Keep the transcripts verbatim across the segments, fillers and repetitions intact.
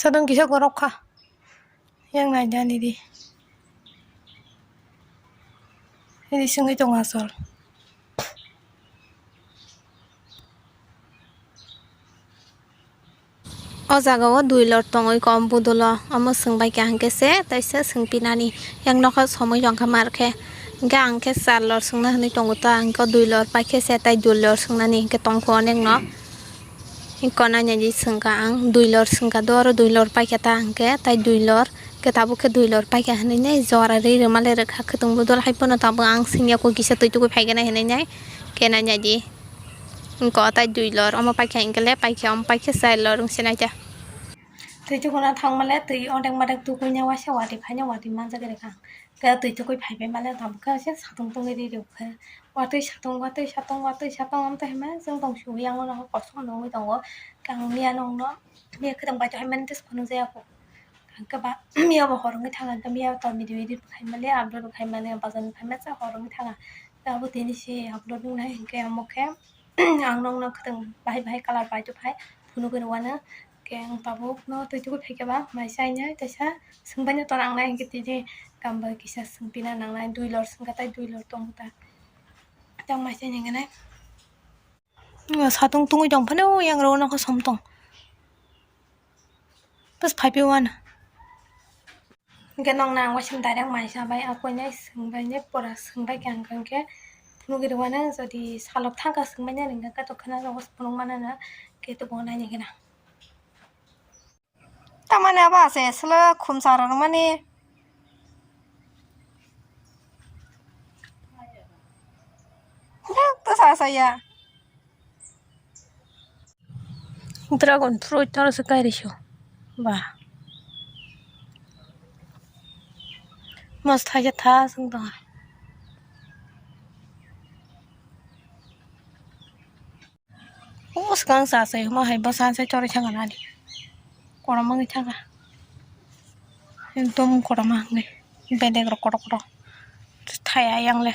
Kadang kisa gorok kha. Yang nai jani di. Ini sungwi tongo asol. O jaga o dui lor tongwi kom budolo, omo swng bai kha hwnkhe se, tei se swng pinani. Yang nokha somwi tong kha mar khe, hwnkhe ang khe char lor swngna hwnwi tongo ta, hwnkhe dui lor pai khe se, tei dui lor swng nani hwnkhe tong kho onek no. Hwnkhe naina di swng kha ang, dui lor swng kha do, oro dui lor pai kha ta hwnkhe, tei dui lor khe tabuk khe dui lor pai kha hwnwi nai jora rwi rwma le rwkha, khwtwng budol hai phano tabuk ang swngya kho kisa twi tugui phai khe nai hwnwi nai khe naina di. Hwnkhe o tai dui lor, omo paikha hwnkhe le paikha, omo paikha char lor wngse naikha. Twi tukuna thangmale twi odek modek tukuina waisa watwi phaina watwi manjak rwkha. Tei twi tukui phaibai male tabukhe se satung tungwi ri rwkha. Watwi satung, watwi satung, watwi satung, omo tei hwnma chwng tong sui yang kosom nugwi tongo. Ang miya nokno, miya khwtang bai twi hai mani tei phunuk jaya kho. Hwnkhe ba miya bo hor wngwi thang, hwnkhe miya to video edit bo khai male, upload bo khai male, bazar ni phai masa hor wngwi thang. Abo tini se upload wngnai hwnkhe omo khe ang nokno khwtang bahai bahai colour bai tongphai phunugwi rwano. Hwnkhe ang tabukno twi tugui phaikhe ba mai chainai teisa swngbaino to nangnai hwnkhe tini kam bai kisa swng pina nangnai, dui lor swngkha tei dui lor tongo ta. Tei ang mai chainai hwnkhe nai. Satung tungwi tong phano yang rw nokha som tong. Bas phaiphai wano. Hwnkhe nokna ang waisa direct mai sabai, a koinai swngbainai pura swngbai khe ang hwnkhe phunugwi rwano, jodi salok thangkha swngbainani hwnkhe to khwna rogo phunuk manana khe to bo naini gana. Tamani abo ase solo khumsa rwrwmani. Yak to sa sa ya. Dragon fruit toro se kairi sio. Ba. Mas thaja tha sung tong. O swkang sa se ma hai bwsa se chori thang nani. Korom wngwi thang. Ekdom korom wngwi. Bedek rok kotor kotor. Thaya yang le.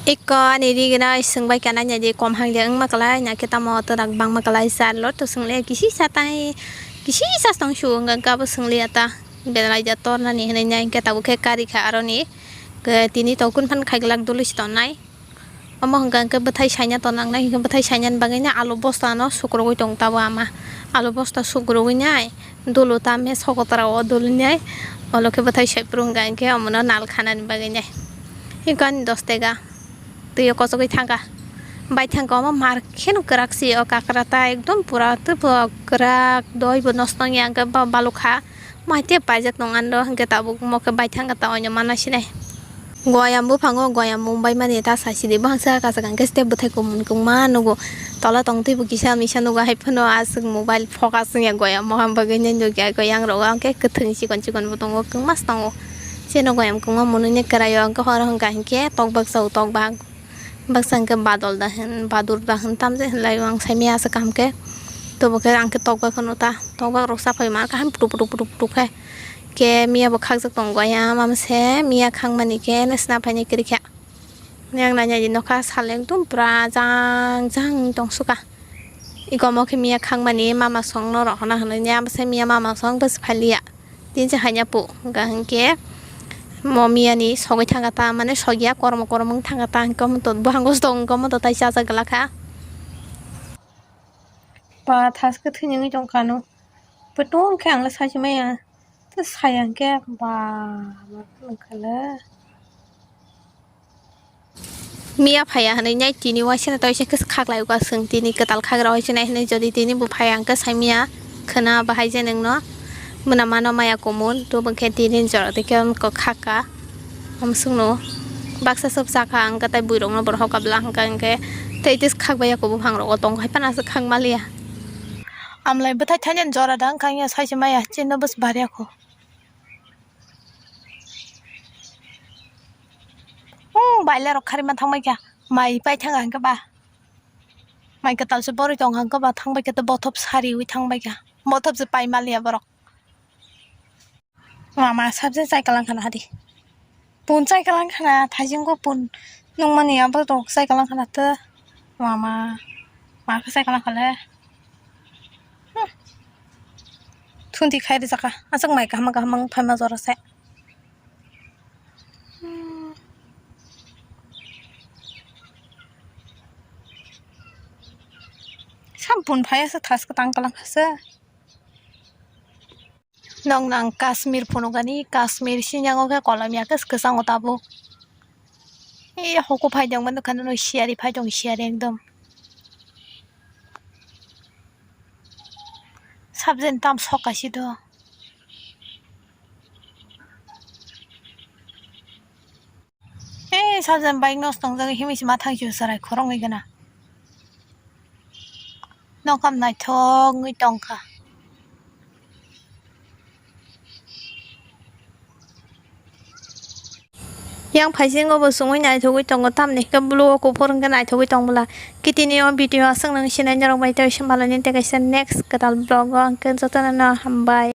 Eko ani ri gwnai swngbai kha naina di kom hang de wngma kwlai, naikhe tamo twrak bangma kwlai, char lor to swngle kisi sa tai kisi sa tong su wngkha khe abo swngliya ta, belai da tornani hinwi nai hwnkhe tabuk khe kari kha aroni, tini to kun phan khai glak dului se tongnai. Omo hwnkha hwnkhe bwthai saina tong nangnai, hwnkhe bwthai sainani bagwi no alu bosta no sukrubui tong tabo ama, alu bosta sukrubui nai. Dulu tamo sokotra o dulu nai, olo khe bwthai soi phuru hwnkha hwnkhe omono nal khanani bagwi nai. Hwnkhe ani dos tega twi o kochogwi thangkha, bai thangkha omo mar kheno kwrak se o kakra ta ekdom pura tei bo kwrak doi bo nosto wngya hwnkhe ba balukha, mai tei paijak tong ani ro hwnkhe tabuk omo khe bai thangkha ta oino mana sinai. Goyam buphango goyam mung bai mani ta sai sidi, buphang saka saka hwnkhe step bwthai kumun kwbangma nugo, tola tongtwi bo kisa misa nugo, hai phano aswk mobile focus wngya goyam moham bagwi nai nukya goyang rogo, hwnkhe kwthwng chikon chikon bo tongo, kwbangma se tongo. Cheno goyam kwbangma mwnwi nai kwraio, hwnkhe horo hwnkha hinkhe tokbak chao tokbak, baksa hinkhe badol da hin badur da hin tamjai hinlai o, ang saimaya aswk kaham khe, tobo khe ang khe tokbak phano ta tokbak rok chaphai ma kaham putuk putuk putuk putuk khe. Khe miya bo khakjak tongo ayang, mama se miya khangmani khe nw sna phainai kwrwi kha. Yang naina di nokha sal ekdom pura jang jang tong suka. Iko omo khe miya khangmani mama song no rohorna hinwi, abo se miya mama song bwswk phailiya. Tini se haina po hwnkha hinkhe mo miya ni sogwi thangkha ta, mane sogya kormo kormo wng thangkha ta, hinkhe omo to buhango se tong, hinkhe omo to tai chacha glak kha. Ba thaske thwini wngwi tong kha no. Bo tong khe ang le sachi maya. Tei saya hwnkhe ba, ma phunukha le. Miya phaiya hinwi nai tini waisa no tei waisa khe khaklai o aswk tini kwtal khagra waisa nai hinwi, jodi tini bo phaiya hwnkhe saimaya khwna bahai je nwngno mwnama no maya kumun, to bo khe tini jora tei khe khaka. Amsukno baksa swk chakha hwnkhe tei buirokno borok hokha bwla hwnkha hwnkhe tei tei khakbai ya khe buphang rogo tong hai phano aswk khak maliya. Amlai bwthai thainani jora da wngkha wngya sai se maya chini bwswk bariya kho. Hum baila rok kharima thangbai kha mai pai thanga hwnkhe ba mai kwtal se borwi tong hwnkhe ba thangbai khe bothop sariwi thangbai kha bothop se pai maliya borok. Mama sabse chai kalang khana hadi. Pun chai kalang khana, thajingo pun nungmani abo rok chai kalang khana to. Mama, ma khe chai kalang khale. Hmm. Twi khai rijak kha. Aswk mai kaham kaham wng phaima jora se. Hmm. Sampun phai aswk thas kwtang kwlang kha se. Nong nang Kashmir phunukani, Kashmir sinyango khe kolam ya khe kwchango tabuk. Ei hoko phai tongma nukha, nono siyari phai tong siyari ekdom. Sabjani tam sok kaisi do. Ei, sajani bike nosto wngjak, himwi se ma thang sio chwrai khoroknwi gana. Nokam naithok wngwi tongkha. Yang phaisingo bo chumui naithogwi tongo, tamni hwnkhe blue o kuphur hwnkhe naithogwi tong bwla. Kitini o video aswk nang sinai norok bai tei se malani tei kaisa next kwtal vlog o hwnkhe jotono no hambai.